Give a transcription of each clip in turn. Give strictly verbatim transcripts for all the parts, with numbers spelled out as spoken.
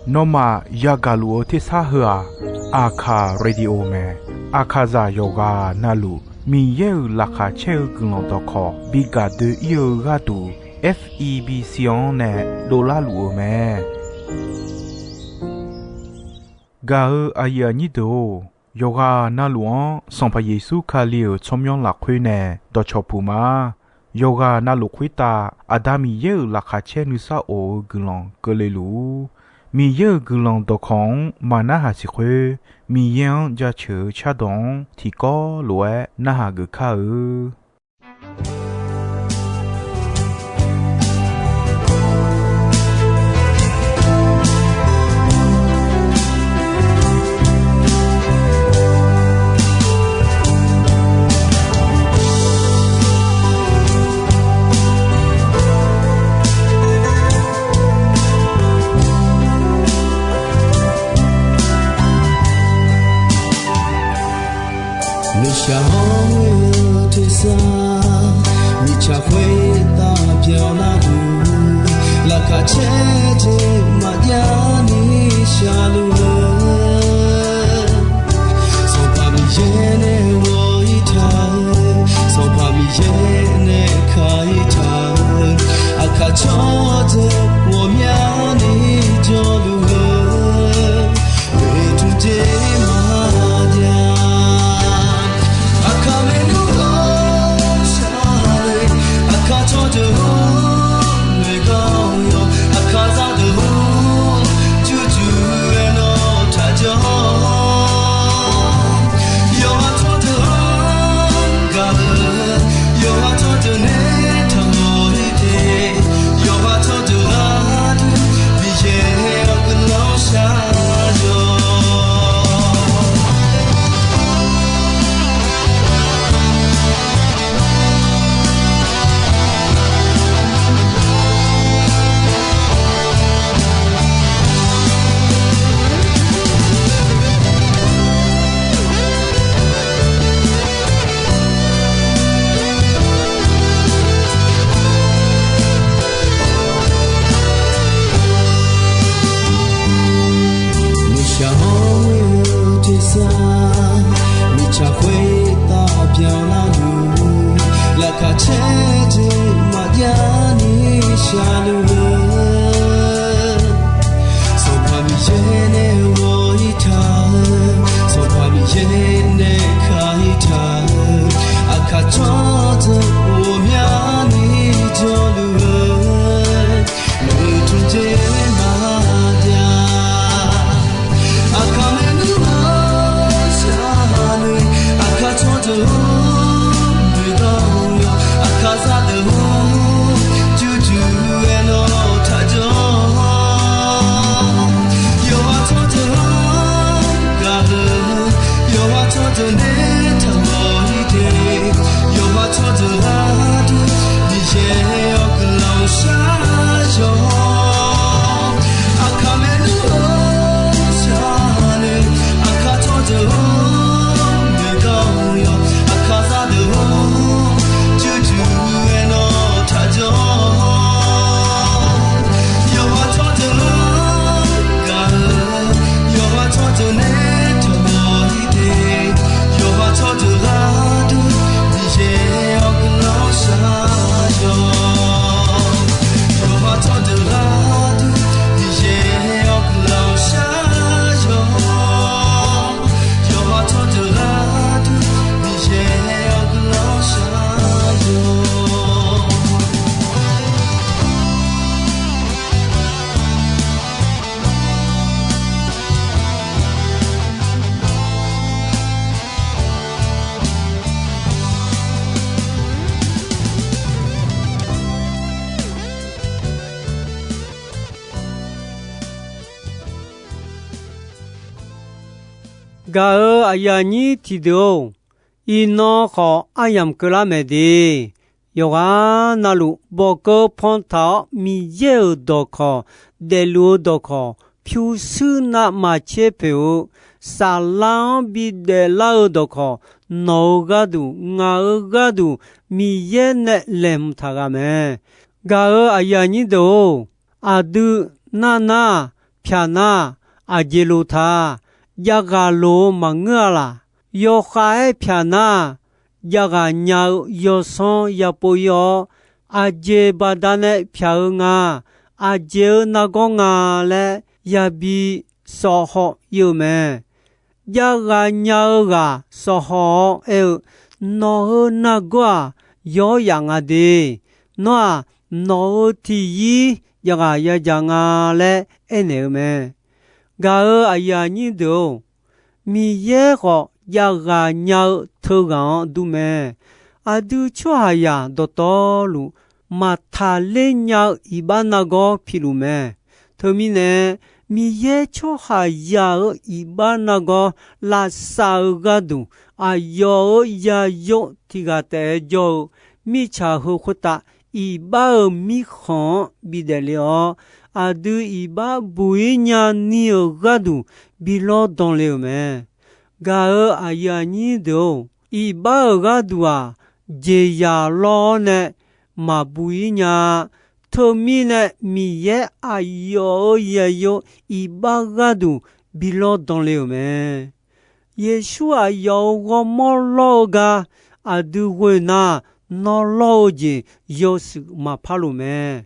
Nawmaf yagaq luf-eu tersar heu-aq, Aqkaq Radio mae. Aqkaqzaq yawqghaq navluf Miqyaer-euq laqkhaq caer-eu guiqlanq dawqkawq bi gaq doe-ir-eu gharduq, F E B C-anr nae dovlar luf-eu mae. Gaq-eu aqyuif aqnyir deuq-or, yawqghaq navluf-anr Sanqpaq Yeqsur Kali-euq tsawrmyanr lafkhoer nae dawqcawq puq ma. Yawqghaq navluf khoertav Aqda Miqyaer-euq laqkhaq caer nuisar of-eu guiqlanq keuvle luf-ur. Miqyaer-euq guiqlanq dawqkawq-anr maqnarhaq siq khoer, Miqyaer-anr jaceuq-eu cardawq-anr tiqkawv lof-aer narhaq geuf kar-eu. Nuishaq hawr-eu tersar, mirtsaq khoertav byanlar-eu, laqkhaq caer jeq maqjav ni shaqluf-eu, Sanqpaq Miqyaer nae ghawq-ir taq-eu, Sanqpaq Miqyaer nae ka-ir taq-eu, aqkaq tsawrdeuq ghawqmyani jawrluf-eu, oeqtmq jeq maqjav. Aqkaq maernmr ghawqshaq-eu, aqkaq tsawrdeuq-or, noeqgawq yawq, aqkaq zaqdeuq-or, jurjur-aer nawr taqjawr. Yawqha tsawrdeuq-anr gaq-eu, yawqha tsawrdeuq nae taqmawf-ir te. Yawqha tsawrdeuq gharduq, Miqyaer-awr guiqlanq shar-awq. Nuishaq hawr-eu tersar, mirtsaq khoertav byanlar-eu, laqkhaq caer jeq maqjav ni shaqluf-eu, Sanqpaq Miqyaer nae ghawq-ir taq-eu, Sanqpaq Miqyaer nae ka-ir taq-eu, aqkaq tsawrdeuq ghawqmyani jawrluf-eu, oeqtmq jeq maqjav. Aqkaq maernmr ghawqshaq-eu, aqkaq tsawrdeuq-or, noeqgawq yawq, aqkaq zaqdeuq-or, jurjur-aer nawr taqjawr. Yawqha tsawrdeuq-anr gaq-eu, yawqha tsawrdeuq nae taqmawf-ir te. Yawqha tsawrdeuq gharduq, Miqyaer-awr guiqlanq shar-awq. Aqkaq maernmr ghawqshaq-eu, aqkaq tsawrdeuq-or, noeqgawq yawq, aqkaq zaqdeuq-or, jurjur-aer nawr taqjawr. Yawqha tsawrdeuq-anr gaq-eu, yawqha tsawrdeuq nae taqmawf-ir te. Yawqha tsawrdeuq gharduq, Miqyaer-awr guiqlanq shar-awq. Yawqha tsawrdeuq gharduq, Miqyaer-awr guiqlanq shar-awq. Yawqha tsawrdeuq gharduq, Miqyaer-awr guiqlanq shar-awq. Gaq-eu aqyuif aqnyir tiqdeuq-or, iqnan khawf aryamq keuvlar mae de. Yawqghaq navluf bawqkeuv pantaq-awr Miqyaer-euq dawqkawq daefluf-eu dawqkawq pyurshuir navmaqtser poeq-eu, saflar-anr bidaef lar-eu dawqkawq nawq-eu gharduq, ngaq-euq gharduq Miqyaer nae laeqhmq taq ghaq mae. Gaq-eu aqyuif aqnyir deuq-or, Aqdui nar nar, pyaq nar, aqjeq loq taq-a. Javghaq loq-eu maqngeur-a laq. Yawkhav-aer pyaq nar, javghaq nya-eu yawsanr yapov ir-awr, aqjeq baqdanae pyaq-eu nga, aqjeq-eu nargawr nga laer yabi sawf haw ir-eu mae. Javghaq nya-eu ghaq sawf haw-awr aer-eu, Nawq-euq nargawr-aq, yawr yaf nga de. Nawr-aq, nawq-euq tiqyir javghaq yadzaq nga laer aernaeq-eu mae. Gaq-euq aqyuif aqnyir deuq-or, Miqyaer khawf javghaq nya-eu teughaq-anr dur mae. Aqdui tsawrhaqzaq dawqtawvluf maqtaqler nya-eu iqbax nargawr piluf mae. Teumirnae, Miqyaer tsawrhaqzaq-euq iqbax nargawr lavsav-eu gharduq, aqyawf-euq yayo tiq ghaq taef-aer jawr-eu mirtsaq heu khoertav iqbax-euq mirkhanq-anr bidaef le-awr, aqdui iqbax buq-ir nyani-euq gharduq bi lawrdan le-euq mae. Gaq-euq aqyuif aqnyir deuq-or, iqbax-euq gharduq-aq, jeqzaq lawr-awr nae maqbuq-ir nya-a. Teumirnae, Miqyaer aqyawf-euq yayo iqbax gharduq bi lawrdan le-euq mae. Yeqsur aqyawf-euq ghawrmawr lawr-eu gar aqdui ghoe nar, nawr lawr-eu jeq yawshuif maqpar luf mae.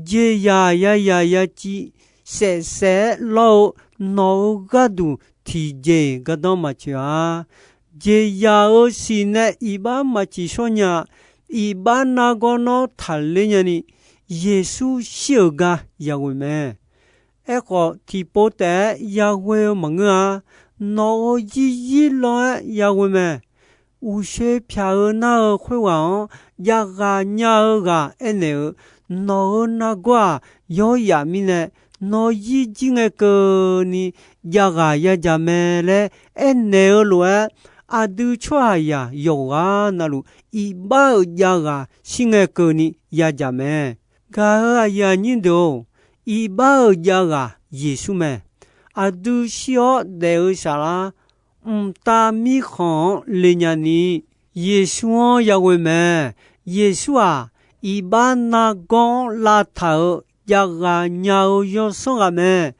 Jeqzaq yazaq yaciv saef saef-aer lawr-eu nawq-euq gharduq tiqjeq-iq gardanr maqtsoeq-a. Jeqzaq-euq siq nae iqbax maqtsiq shawr nya. Iqbax nargawr nawr taqler nyani, Yeqsur shir-euq gar yaghoe mae. Aerkhawf, tiqpov taef-aer yaghoe-eu maqngeur-a. Nawq-euq yir yir lawr-aer yaghoe mae. Uqshoe pyaq-eu nar-eu khoerghaq-anr javghaq nya-eu ghaq aernaeq-eu, Nawq-euq nargawr-aq, yawr yaf mirnae, nawr yir jir ngae keuvni javghaq yadzaq mae laer aernaeq-eu lof-aer, aqdui tsawrhaqzaq yawqghaq navluf iqbax-euq javghaq shir ngae keuvni yadzaq mae. Gaq-euq aqyuif aqnyir deuq-or, iqbax-euq javghaq Yeqsur mae. Aqdui shir-awr daef-eu saflar, mqtav mirkhanq-anr le nyani, Yeqsur-anr yaghoe mae. Yeqsur-aq, iqbax nargawr-anr lavtaq-euq javghaq nya-eu yawsanr ghaq mae.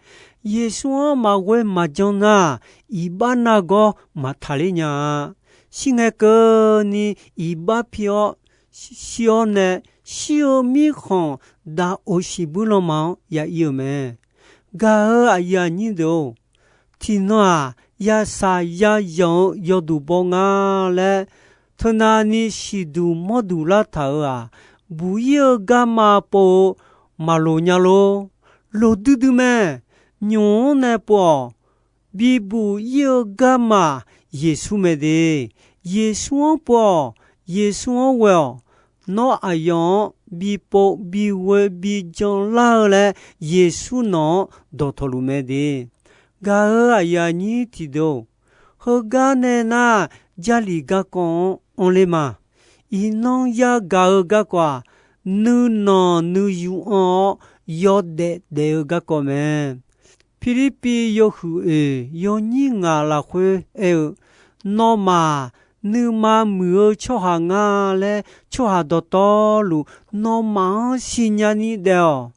Yeqsur-anr maqghoe maqjan nar, iqbax nargawr maqtaqler nya-a. Shir ngae keuvni iqbax pi-awr, shir-awr nae, shir-eu mirkhanq daq of siqbuir lanma-anr ya ir-eu mae. Gaq-euq aqyuif aqnyir deuq-or, tiqnan-aq, yasaq yazanq-eu yawduq baw nga laer, teunavni siqduq mawrduq lartaq-euq-aq, buq-ir-eu garma pov-eu maqloq nya lor. Loqdui dui mae. Nymq-anr nae pov-awq. Bibuq-ir-eu garma Yeqsur mae de. Yeqsur-anr pov-awq. Yeqsur-anr ghoe-awq. Nawr aqyawf-anr bipov bighoe bijan lar-eu laer Yeqsur nawq-anr dawqtawq luf mae de. Gaq-euq aqyuif aqnyir tiqdeuq-or, heugar nae nar, Jarlif garkawv-anr anrler ma. Iqnan yagaq-eu garkawv-aq, nuinanq nuiyu anr-awr yawdaef daef-eu garkawv mae. Pirlirpiv yawhuiq oeq yawnyir ngaq lafkhoer aer-eu, Nawmaf-aq, nuima muiq-eu tsawrhaq nga laer, tsawrhaq dawqtawvluf nawmaf-anr siqnya ni daef-awq.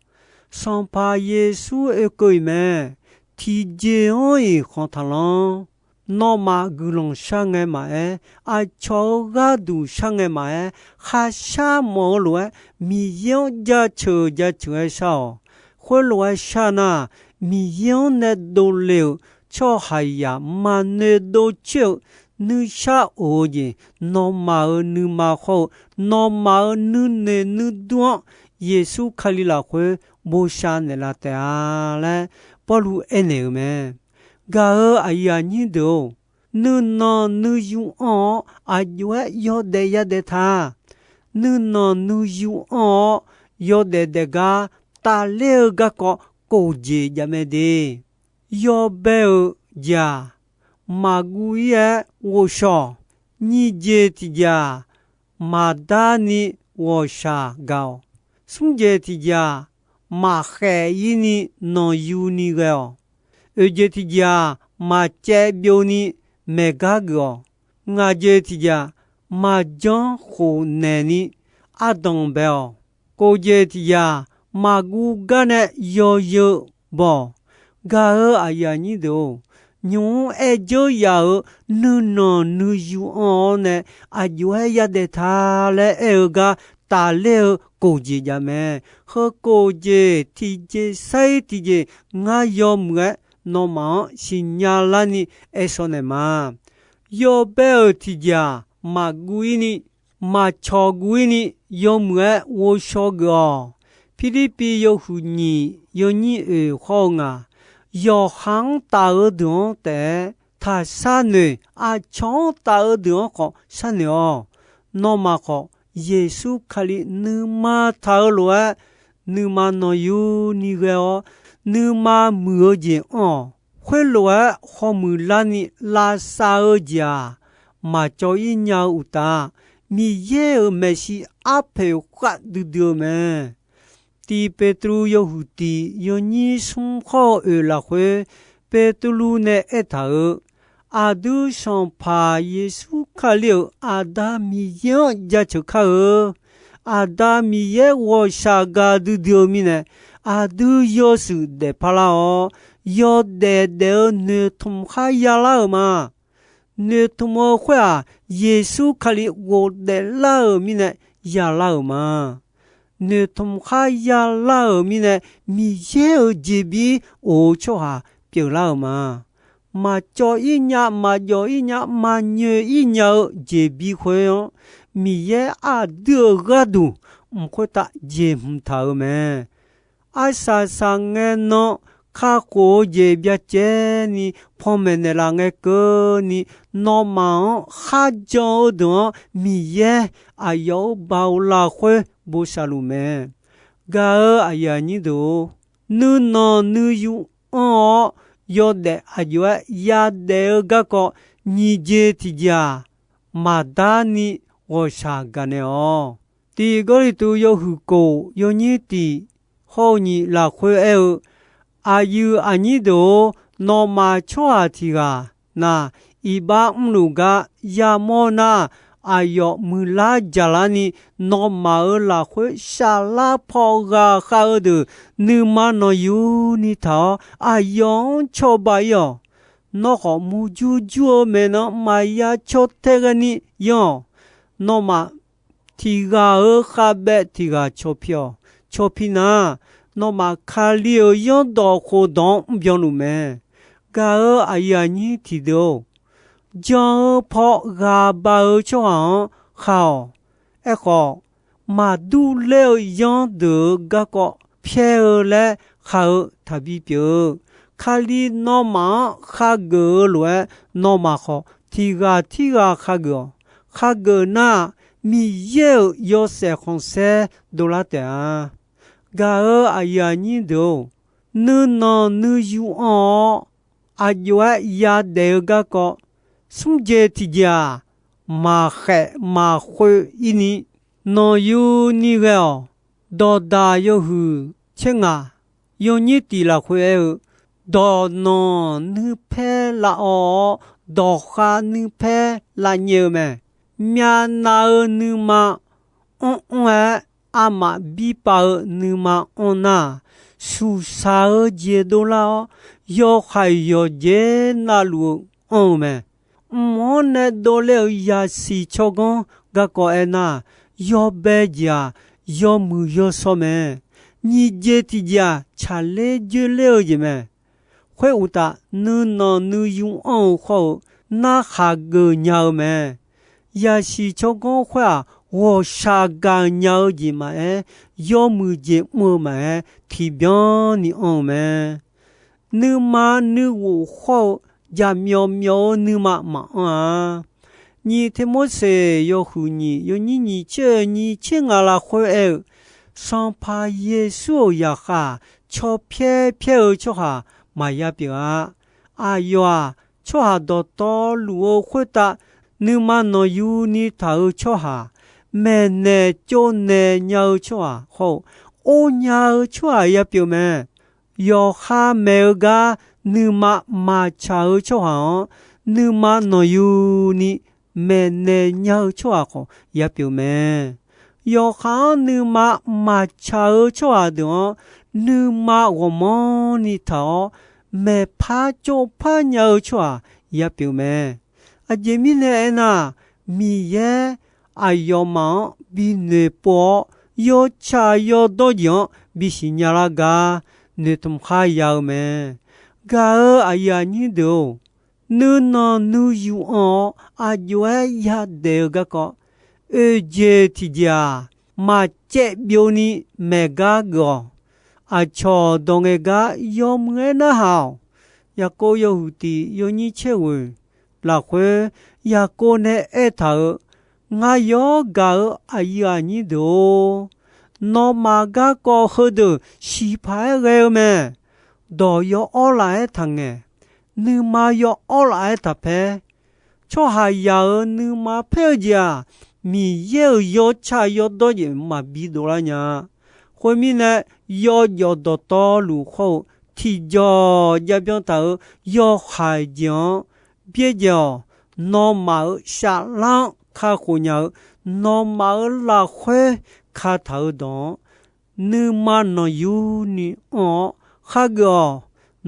Sanqpaq Yeqsur oekeuv-iq mae. Tiqjeq-anr-iq khanq taqlanr. Nawmaf guiqlanq shar ngae maqaer, aqcawq-euq gharduq shar ngae maqaer, kharshar mawf-eu lof-aer, Miqyaer-anr jaceuq jaceuq-aer shar-awq. Khoerlof-aer shar nar, Miqyaer-anr nae dovle-euq tsawrhaqzaq maqnoeq dov coer-eu nuishar of-eu jeq, nawmaf-euq nuima khawr-eu, nawmaf-euq nuinoeq nuidur-anr Yeqsur Kali lafkhoer bosav naeqlaf taef-a laer Pawrluv aernaeq-euq mae. Gaq-euq aqyuif aqnyir deuq-or, nuinanq nuiyu anr-awr aqjox-aer yawdaef yadaef ta. Nuinanq nuiyu anr-awr yawdaef daef gar tafler-eu garkawv kof jeq jav mae de. Yawbae-euq jeq-aq, maqguv-ir-aer ghovshaw-awq. Nyiq jeq tiqjeq-aq, maqdar ni ghawqshaq gaq-awq. Smr jeq tiqjeq-aq, maqkhaef-ir ni nanqyu ni ghae-awq. Oeq jeq tiqjeq-aq, maqcaev byov ni maeqgar geuf-awq. Ngaq jeq tiqjeq-aq, maqjanr khofnaeq ni ardanq bae-awq. Kof jeq tiqjeq-aq, maqguv gar nae yawzeu bawq. Gaq-eu aqyuif aqnyir deuq-or, nymq-mr aer dzeur yaf-euq nuinanq nuiyu anr-awr nae, aqjox-aer yadaef ta laer aer-eu gar tafler-eu kof jeq jav mae. Heu kof jeq tiqjeq sair tiqjeq ngar yawmuiq-aer nawmaf-anr siqnya larni aershawr naeq ma. Yawbae-euq tiqjeq-aq, maqguv ir ni, maqcawq guv ir ni, yawmuiq-aer ghovshaw geuf-awq. Pirlirpiv yawhuiq nyiq yawnyir oeq hawr-eu ngaq, yawqha-anr taf-eu deuq-anr taef-aer taq sharnoeq, aqcawq-anr taf-eu deuq-anr khawf sharnoeq-awq. Nawmaf khawf, Yeqsur Kali nuima taq-eu lof-aer, nuima nanqyuni ghae-awr, nuima muiq-eu jeq anr-awq. Khoerlof-aer hawmuiq larni lavsav-eu jeq-aq, maqcawv ir nya-eu uqtaf, Miqyaer-euq maeqshi arpoeq khav duidui-eu mae. Tiq Beqtuvluv yawhuiq tiq yawnyir smr hawr-eu oeq lafkhoer, Beqtuvluv nae aertaq-euq, aqdui Sanqpaq Yeqsur Kali-euq Aqda Miqyaer-anr jaceuq kar-eu. Aqda Miqyaer ghawqshaq gaq duidui-eu mirnae, aqdui yawshuif daefpar lar-awr, yawdaef daef-eu noeqtmq khar ya lar-euq ma. Noeqtmq-eu khoer-aq, Yeqsur Kali ghofdaef lar-euq mirnae ya lar-euq ma. Noeqtmq khar ya lar-euq mirnae, Miqyaer-euq jeqbir of-eu tsawrhaq pyeuflar-euq ma. Maqcawv ir nya, maqjawv ir nya, maqnyoeq ir nya-eu jeqbir khoer-anr, Miqyaer aqdui-euq gharduq mq khoertav jeqhmq taq-euq mae. Arsaq saqngae nan kakhof-eu jeq byacaevni panmaeq naeqlaf ngae keuvni, nawmaf-anr kharjan-eu deuq-anr Miqyaer aqyawf-euq baoq lafkhoer bosav luf mae. Gaq-euq aqyuif aqnyir deuq-or, nuinanq nuiyu anr-awr, yawdaef aqjox-aer yadaef-eu garkawv nyiq jeq tiqjeq-aq, maqdar ni ghawqshaq gaqnaeq-awq. Tiq Gawrliqtu yawhuiq kof yawnyir tiq hawr-eu nyiq lafkhoer aer-eu, aqyuif aqnyir deuq-or, nawmaf tsawrhaq tiq ghaq na, iqbax mrluf gar yamawr nar, aqyawf muiqlar jaqlar ni, nawmaf-euq lafkhoer saflar paw ghaq khav-eu deuq, nuima nanqyuni taq-awr aqyawf-anr cawba ir-awq. Nawr khawf murjur jur-eu maeqnan maqya caw tae ghaeni yanr-awq. Nawmaf tiq ghaq-euq khavbaev tiq ghaq caw pi-awq. Caw pi nar, nawmaf Kali-euq yanrdawq khofdawq-anr mrbyan luf mae. Gaq-euq aqyuif aqnyir tiqdeuq-or, jan-eu paw ghaq baq-eu tsawrhaq-anr khav-awq. Aerkhawf, maqdur ler-eu yanr deuq-euq garkawv pyaer-eu laer khav-eu taqbi pyeuf-eu. Kali nawmaf-anr khageuf-eu lof-aer, nawmaf khawf tiq ghaq tirghaq khageuf-awq. Khageuf nar, Miqyaer-euq yawshaef khanqsaer dovlar taef-a. Gaq-euq aqyuif aqnyir deuq-or, nuinanq nuiyu anr-awr, aqjox-aer yadaef-eu garkawv smr jeq tiqjeq-aq, maqkhaef maqkhoe ir ni, nanqyu ni ghae-awq. Dawqdaq yawhuiq tser ngaq yawnyir tiq lafkhoer aer-eu, dawqnanq nuipaer lavawv-awr, dawqkhav nuipaer lavnyaev-eu mae. Myavnav-eu nuima anr anr-aer, armaf birpav-eu nuima anr nar, suqsaq-eu jeq dovlar-awr, yawhaiq yawqjeq navluf-eu anr-eu mae. Mq-anr nae dovler-eu yasiq tsawrganr garkawv aernar, yawbae jeq-aq, yawmuiq yawshawr mae. Nyiq jeq tiqjeq-aq, tsaqler joerler-eu jeq mae. Khoeruqtaf, nuinanq nuiyu anr-eu khawr-eu, narhaq geuf nya-eu mae. Yasiq tsawrganr khoer-aq, ghawqshaq gaq nya-eu jeq maqaer, yawmuiq jeq mr-eu maqaer, tiqbyan ni anr-eu mae. Nuima nuighof khawr-eu, jaqmyawf myawf-eu nuima maqanr-a. Nyiq Tirmorseq yawhuiq nyiq yawnyir nyiq tser-eu nyiq tser ngaq lafkhoer aer-eu, Sanqpaq Yeqsur-euq zaqkhav-aq, caw pyaer pyaer-eu tsawrhaq maqya pyeuf-a. Aqyawf-aq, tsawrhaq dawqtawvluf-eu khoertav nuima nanqyu ni taq-eu tsawrhaq, maeqnaeq tsovnaeq nya-eu tsawrhaq hawr-eu, or nya-eu tsawrhaq ya pyeuf mae. Yawqha maeq-eu gar nuima maqtsaq-eu tsawrhaq-anr, nuima nanqyu ni maeqnaeq nya-eu tsawrhaq khawf ya pyeuf mae. Yawqha-anr nuima maqtsaq-eu tsawrhaq deuq-anr, nuima ghawqmanrni taq-awr, maeqpar tsovpar nya-eu tsawrhaq ya pyeuf mae. Aqjeq mirnae aernar, Miqyaer aqyawfmaf-anr binoeq pov-awr, yawtsaq yawdawr jeq-anr bisiq nya lar gar noeqtmq khar ya-eu mae. Gaq-eu aqyuif aqnyir deuq-or, nuinanq nuiyu anr-awr aqjox-aer yadaef-eu garkawv, oeq jeq tiq jeq-aq, maqcaev byovni maeq gar geuf-awq. Aqcawq dawq ngaeq gar yawmuiq-aer narhaq-awq. Yaqkov yawhuiq tiq yawnyir tser ghoeq lafkhoer, Yaqkov nae aertaq-euq, Ngar yawr gaq-eu aqyuif aqnyir deuq-or, nawmaf garkawv heudeuq siqpaq-aer ghae-eu mae. Dawq yawawr laf-aer taqngaeq, nuima yawawr laf-aer taqpaer. Tsawrhaqzaq-euq nuima paer-eu jeq-aq, Miqyaer-euq yawtsaq yawdawr jeq maqbi dovlar nya-a. Khoermirnae, yawjawf dawqtawvluf khawr-eu tiqjawq jav byan taq-euq yawhaiq jeq-anr byaerdzae-awq. Nawmaf-euq saflar-anr kakhof nya-eu, nawmaf-euq lafkhoer kataq-eu dawq-anr, nuima nanqyurni anr-awr khageuf-awq.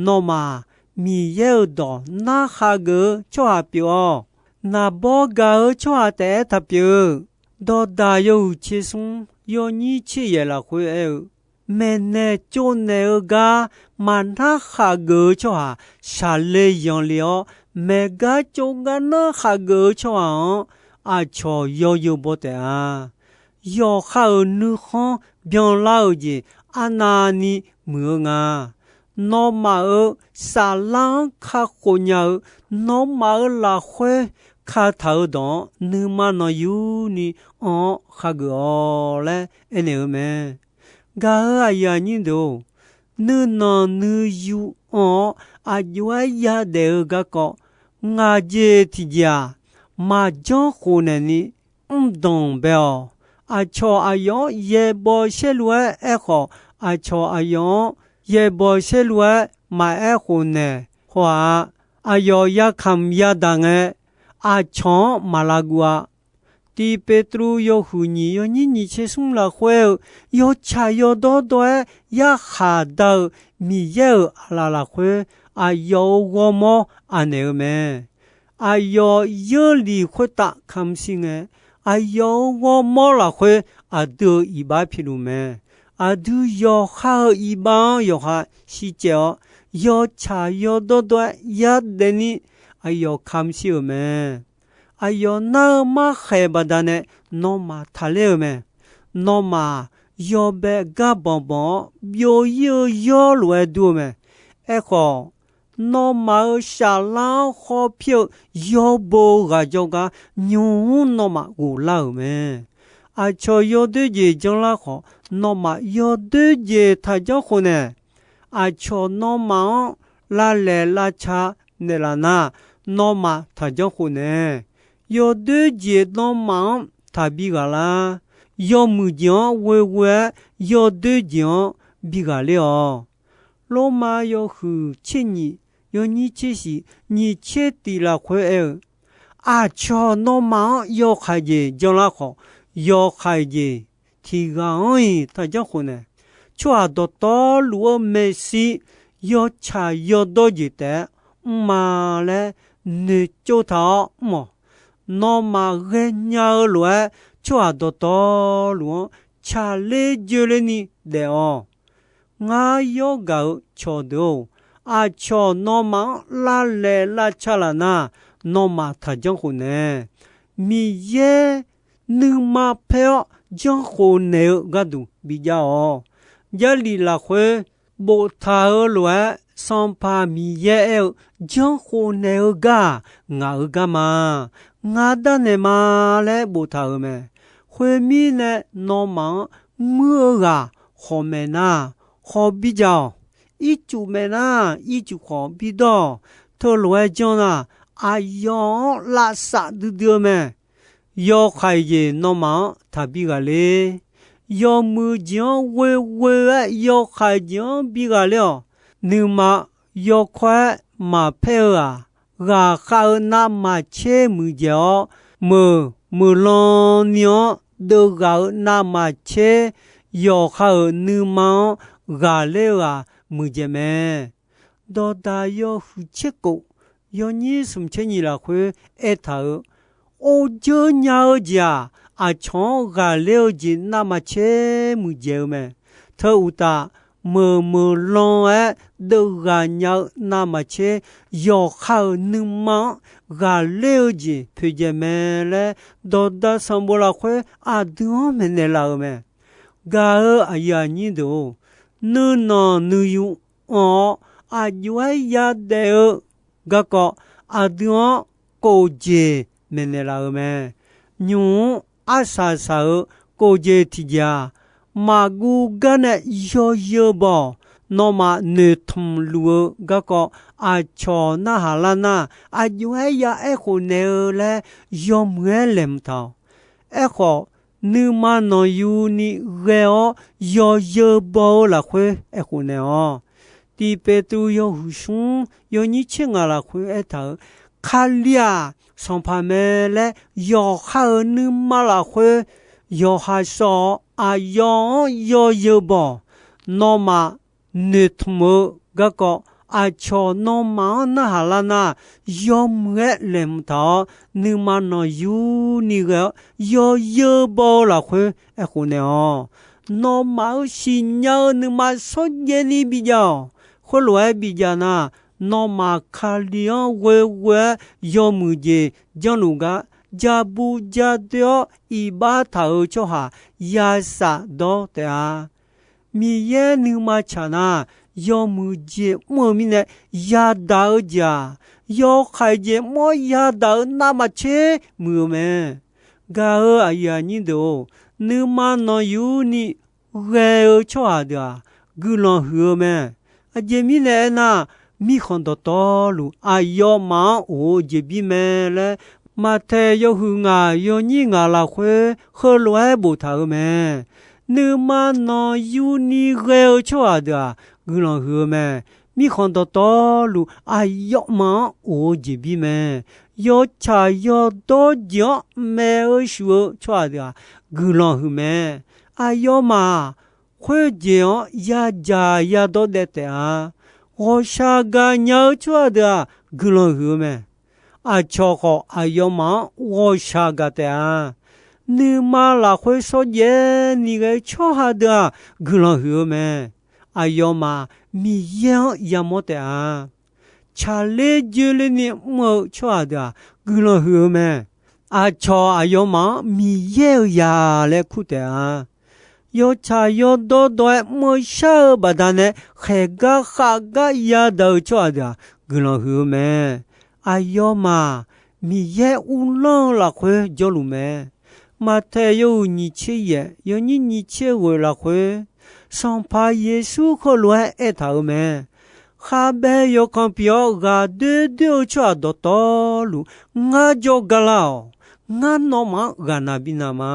Nawmaf, Miqyaer-euq dawq narhaq geuf-eu tsawrhaq pyeuf-awq. Naqbawr gaq-eu tsawrhaq taef-aer taqpyeuf-eu. Dawqdaq yawhuiq tser smr yawnyir tser yaeq lafkhoer aer-eu, maeqnaeq tsovnaeq-eu gar maqnar khaq geuf-eu tsawrhaq shaqle yanqle-awr, maeqgar tsov gar nar khaq geuf-eu tsawrhaq-anr aqcawq yawzeu baw taef-a. Yawqha-euq nuikhanr byanlar-euq jeq arnavni muiq-eu nga. Nawmaf-euq saflar-anr kakhof nya-eu, nawmaf-euq lafkhoer kataq-eu dawq-anr nuima nanqyurni anr-awr khageuf-awq laer aernaeq-eu mae. Gaq-eu aqyuif aqnyir deuq-or, nuinanq nuiyu anr-awr aqjox-aer yadaef-eu garkawv, ngaq jeq tiqjeq-aq, maqjanr khof naeqni mr danq bae-awq. Aqcawq aqyawf-anr yaeqbawq saerlu-aer aerkhawf, aqcawq aqyawf-anr yaeqbawq saerlu-aer maqaer khof naeq haw-aq, aqyawf yakamq yadaq ngae, aqcawq-anr maq lavguv-a. Tiq Petruv yawhuiq nyiq yawnyir nyiq tser smr lafkhoer-eu, yawtsaq yawdawr dawr-aer yarkhaq dar-eu Miqyaer-euq aqlaf lafkhoer, aqyawf-euq ghawrmawr aqnaeq-eu mae. Aqyawf yeurliq khoertav kamq shir ngae, aqyawf-euq ghawrmawr lafkhoer aqdui-euq iqbax pyeufluf mae. Aqdui yawqha-euq iqbax-anr yawqha shircaev-awr, yawtsaq yawdawr dawr-aer yardaef ni aqyawf kamq shir-euq mae. Aqyawf nar-eu markhaeq baqdanae nawmaf taqler-eu mae. Nawmaf yawbae gar banq banq-awr byov-ir-eu yawr lof-aer dur-eu mae. Aerkhawf, nawmaf-euq saflar-anr khawpir-eu yawbo ghaq jawrgar nymq-mr nawmaf ghoflar-euq mae. Aqcawq yawdoer jeq janrlar khawf, nawmaf yawdoer jeq taqjanr khof naeq. Aqcawq nawmaf-anr lavlaeq lavca naeqlaf nar, nawmaf taqjanr khof naeq. Yawdoer jeq nawmaf-anr taqbi ghaq lar. Yawmuiq jeq-anr ghoeghoe-aer yawdoer jeq-anr bi ghaq ler-awq. Lormav yawhuiq tser nyiq yawnyir tser shiq nyiq tser tiq lafkhoer aer-eu, aqcawq nawmaf-anr yawkhaeq jeq janrlar khawf, yawkhaeq jeq tiq ghaq-anr-iq taqjanr khof naeq. Tsawrhaq dawqtawvluf-eu maeqshi yawtsaq yawdawr jeq taef-aer mr ma laer noeqtsov taq-awr mr-awq. Nawmaf ghaenya-eu lof-aer, tsawrhaq dawqtawvluf-anr tsaqler joeler ni daef-awq. Ngar yawr gaq-eu cawqdeuq-or, aqcawq nawmaf-anr lavlaeq lavca laf nar, nawmaf taqjanr khof naeq. Miqyaer nuima paer-awr janr khof naeq-eu gharduq bijav-awq. Jarlif lafkhoer boftaq-eu lof-aer, Sanqpaq Miqyaer aer-eu, janr khof naeq-eu gar-aq, ngaq-euq gar ma. Ngar darnaeq ma laer boftaq-euq mae. Khoermirnae, nawmaf-anr muir-eu ghaq khawf maeq nar, khawf bijav-awq. Ircuf maeq nar, ircuf khawf bidawr-awq. Teulof-aer janr nar, aqyawf-anr lavsav duidui-eu mae. Yawkhaeq jeq nawmaf-anr taqbi ghaq ler. Yawmuiq jeq-anr ghoeghoe-aer yawkhaeq jeq-anr bi ghaq ler-awq. Nuima yawkawr-aer maqpaer-eu-aq, ghaqkhav-eu navmaqtser muiqdzaeq-awr, meuq meuqlan ni-anr deuvghaq-euq navmaqtser yawqha-euq nuima-anr ghaqler-eu ghaq muiqdzaeq mae. Dawqdaq yawhuiq tserkhof yawnyir smq tser nyiq lafkhoer aertaq-euq, or dzeur nya-eu jeq-aq, aqcawq-anr ghaqler-eu jeq navmaqtser muiqdzaeq-eu mae. Teu uqtaf, meuq meuq lan-aer deuvghaq nya-eu navmaqtser yawqha-euq nuima-anr ghaqler-eu jeq poeqdzaeq mae laer, Dawqdaq sanqbof lafkhoer aqdui-anr maeqnaeq laf-euq mae. Gaq-eu aqyuif aqnyir deuq-or, nuinanq nuiyu anr-awr aqjox-aer yadaef-eu garkawv aqdui-anr kof jeq maeqnaeq laf-euq mae. Nymq-mr arsaq saq-euq kof jeq tiqjeq-aq, maqguv gar nae yawzeu baw-awq. Nawmaf noeqtmq luf-eu garkawv aqcawq narhaq lar nar, aqjox-aer ya aerkhof naeq-eu laer yawmuiq-aer laeqhmq taq-awq. Aerkhawf, nuima nanqyuni ghae-awr yawzeu baw-eu lafkhoer aerkhof naeq-awq. Tiq Peqtruv yawhuiq smr yawnyir tser ngaq lafkhoer aertaq-euq, Kali-aq, Sanqpaq mae laer yawqha-euq nuima lafkhoer yawqha sawr-awr, aqyawf-anr yawzeu baw-awq. Nawmaf noeqtmq-eu garkawv aqcawq nawmaf-anr narhaq lar nar, yawmuiq-aer laeqhmq taq-awr, nuima nanqyuni ghae-awr yawzeu baw-eu lafkhoer aerkhof naeq-awq. Nawmaf-euq siqnya-eu nuima shawrjaev ni bijav-awq. Khoerlof-aer bijav nar, nawmaf Kali-anr ghoeghoe-aer yawmuiq jeq janrluf gar, ja bu ja doe-awr iqbax taq-euq tsawrhaq yasaf dawr taef-a. Miqyaer nuima tsaq nar, yawmuiq jeq mr-eu mirnae yadaq-eu jeq-aq, yawkhaeq jeq mr-awr yadaq-eu navmaqtser muiq-eu mae. Gaq-eu aqyuif aqnyir deuq-or, nuima nanqyuni ghae-eu tsawrhaq deuq-aq, guiqlanq huiq-eu mae. Aqjeq mirnae aernar, mirkhanq dawqtawvluf aqyawfmaf-anr of-eu jeqbir mae laer, Maqtaeq yawhuiq ngaq yawnyir ngaq lafkhoer heulof-aer boftaq-euq mae. Nuima nanqyuni ghae-eu tsawrhaq deuq-aq, guiqlanq huiq-eu mae. Mirkhanq dawqtawvluf aqyawfmaf-anr of-eu jeqbir mae. Yawtsaq yawdawr jeq-anr maeq-eu shuf-eu tsawrhaq deuq-aq, guiqlanq huiq mae. Aqyawfmaf khoerjeq-anr yadzaq yadawr daev taef-a. Ghawqshaq gaqnya-eu tsawrhaq deuq-aq, guiqlanq huiq-eu mae. Aqcawq khawf aqyawfmaf-anr ghawqshaq gaq taef-a. Nuima lafkhoer shawrjaev ni ghae-eu tsawrhaq deuq-aq, guiqlanq huiq-eu mae. Aqyawfmaf Miqyaer-anr yamawr taef-a. Tsaqler joerler ni mr-eu tsawrhaq deuq-aq, guiqlanq huiq-eu mae. Aqcawq aqyawfmaf-anr Miqyaer-euq zaq laer kur taef-a. Yawtsaq yawdawr dawr-aer mr-eu shar-eu baqdanae khaeqgar khavgar yadaq-eu tsawrhaq deuq-aq, guiqlanq huiq-eu mae. Aqyawfmaf Miqyaer uvlanr-eu lafkhoer jawrluf mae. Maqtaeq yawhuiq nyiq tser yaef yawnyir nyiq tser ghoeq lafkhoer, Sanqpaq Yeqsur heulof-aer aertaq-euq mae. Kharbae yawkanr pyeuf-awr ghaqdoer doer-eu tsawrhaq dawqtawvluf ngar jawrgar lar-awq. Ngar nawmaf-anr ghaqna bina ma.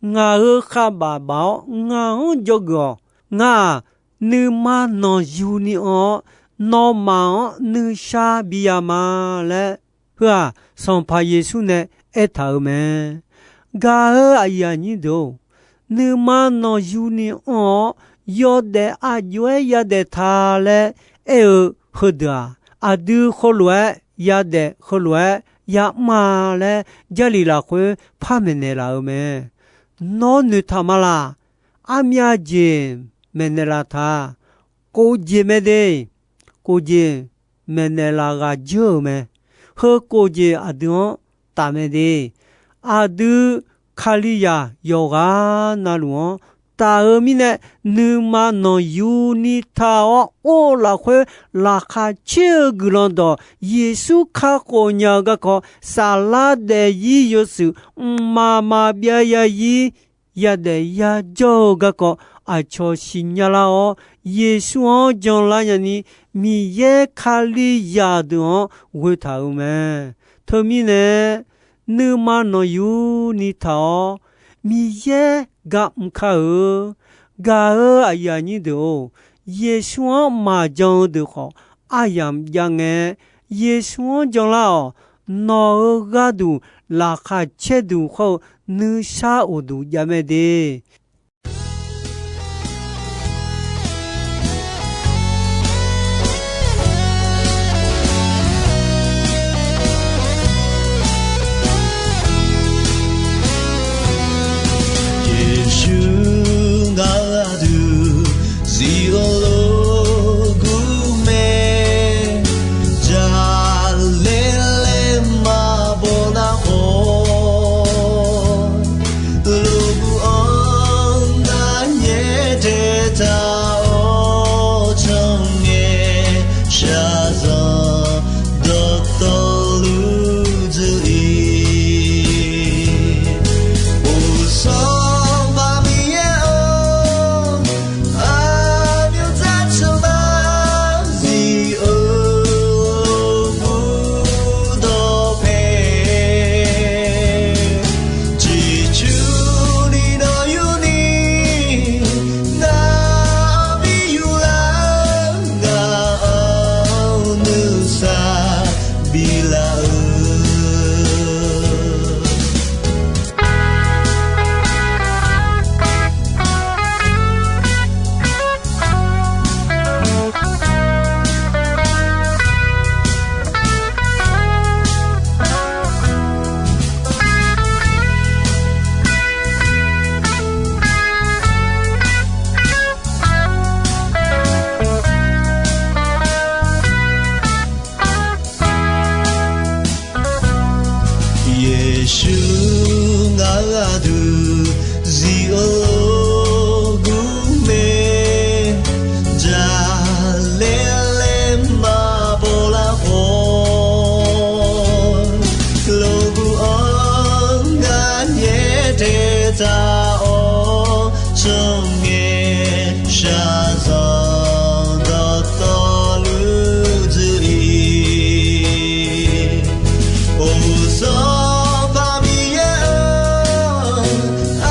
Ngaq-euq kharbaf baf-awr ngaq-anr jawrgeuf-awq. Ngar-aq, nuima nanqyuni anr-awr, nawmaf-anr nuishar biya ma laer, heu-aq, Sanqpaq Yeqsur nae aertaq-euq mae. Gaq-eu aqyuif aqnyir deuq-or, nuima nanqyuni anr-awr, yawdaef aqjox-aer yadaef ta laer aer-eu heudeuq-aq, aqdui heulof-aer yadaef heulof-aer yamr-a laer Jarlif lafkhoer par maeqnaeq laf-euq mae. Nawr noeqtaq ma laq. Armyav jeq maeqnaeq laf ta. Kof jeq mae de. Kof jeq maeqnaeq laf ghaq jeur-euq mae. Heu kof jeq aqdui-anr taf mae de. Aqdui Kalizaq yawqghaq navluf-anr taf-eu mirnae, nuima nanqyuni taq-awr or-eu lafkhoer laqkhaq caer-eu guiqlanq dawq, Yeqsur kakhof nya-eu garkawv, saflar daefzir yawshuif mqmaq maqbyav yazir yadaef yajawr-eu garkawv aqcawq siqnya lar-awr, Yeqsur-anr janlar nyani, Miqyaer Kalizaq deuq-anr ghoetaq-euq mae. Teumirnae, nuima nanqyuni taq-awr Miqyaer gaq mq kar-eu. Gaq-eu aqyuif aqnyir deuq-or, Yeqsur-anr maqjan-eu deuq khawf aryamq jav ngae, Yeqsur-anr janlar-awq. Nawq-euq gharduq laqkhaq caerduq hawr-eu nuisar of duq jav mae de. Yeqsur ngaq-euq aqdui zif-eu lof gur mae, jaqlaer laer maqbaw nar khawf, lof gur-anr ngar nyaer taev taq-awr, tsawrngae shaqzanq dawqtawvluf dzuif-ir. Uqsanr Miqyaer-or, aqmyanluf tsawrhaq zif-eu lof gur dawqpae, ciqcurni nawq yurni, ngaq-anr bi yuflar, ngaq-anr nuisar biflaf-eu. Yeqsur ngaq-euq aqdui zif-eu lof gur mae, jaqlaer laer maqbaw lar khawf, lof gur-anr ngar nyaer taev taq-awr, tsawrngae shaqzanq dawqtawvluf dzuif-ir. Uqsanr Miqyaer-or,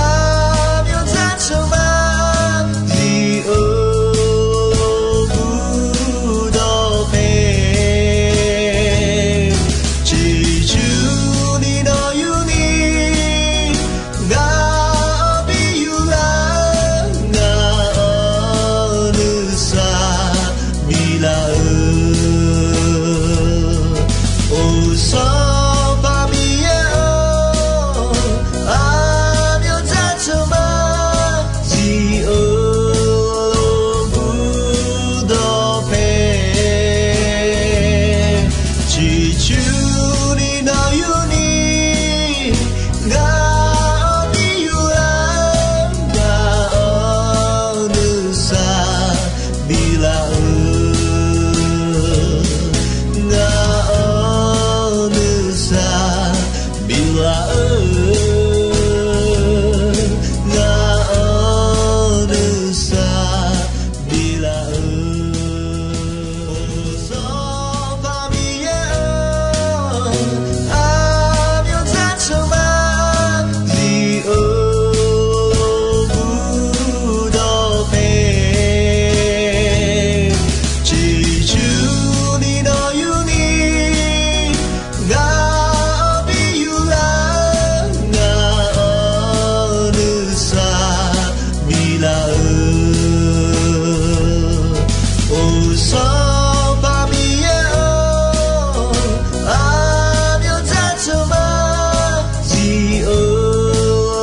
aqmyanluf tsawrhaq zif-eu lof gur dawqpae, ciqcurni nawq yurni, ngaq-anr bi yuflar, ngaq-anr nuisar biflaf-eu. Uqsanr Miqyaer-or, aqmyanluf tsawrhaq zif-eu lof gur dawqpae, ciqcurni nawq yurni, ngaq-anr bi yuflar, ngaq-anr nuisar biflaf-eu. Ngaq-anr nuisar biflaf-eu. Ngaq-anr nuisar biflaf-eu. Uqsanr Miqyaer-or, aqmyanluf tsawrhaq zif-eu lof gur dawqpae, ciqcurni nawq yurni, ngaq-anr bi yuflar, ngaq-anr nuisar biflaf-eu. Uqsanr Miqyaer-or, aqmyanluf tsawrhaq zif-eu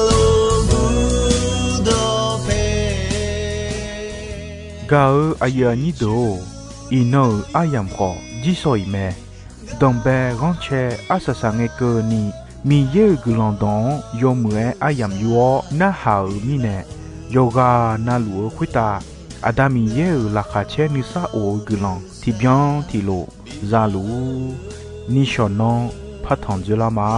lof gur dawqpae. Gaq-eu aqyuif aqnyir deuq-or, iqnan-euq aryamq khawf jirsawq iq mae. Danqbae ghanrcae arsaq saq ngae keuvni, Miqyaer-euq guiqlanq dawq-anr yawmuiq-aer aryamq yur-awr narhaq-euq mirnae, yawqghaq navluf-eu khoertav Aqda Miqyaer-euq laqkhaq caer nuisar of-eu guiqlanq tiqbyan tiqlof za luf-ur. Nishawq nanr partanq dzoerlar ma.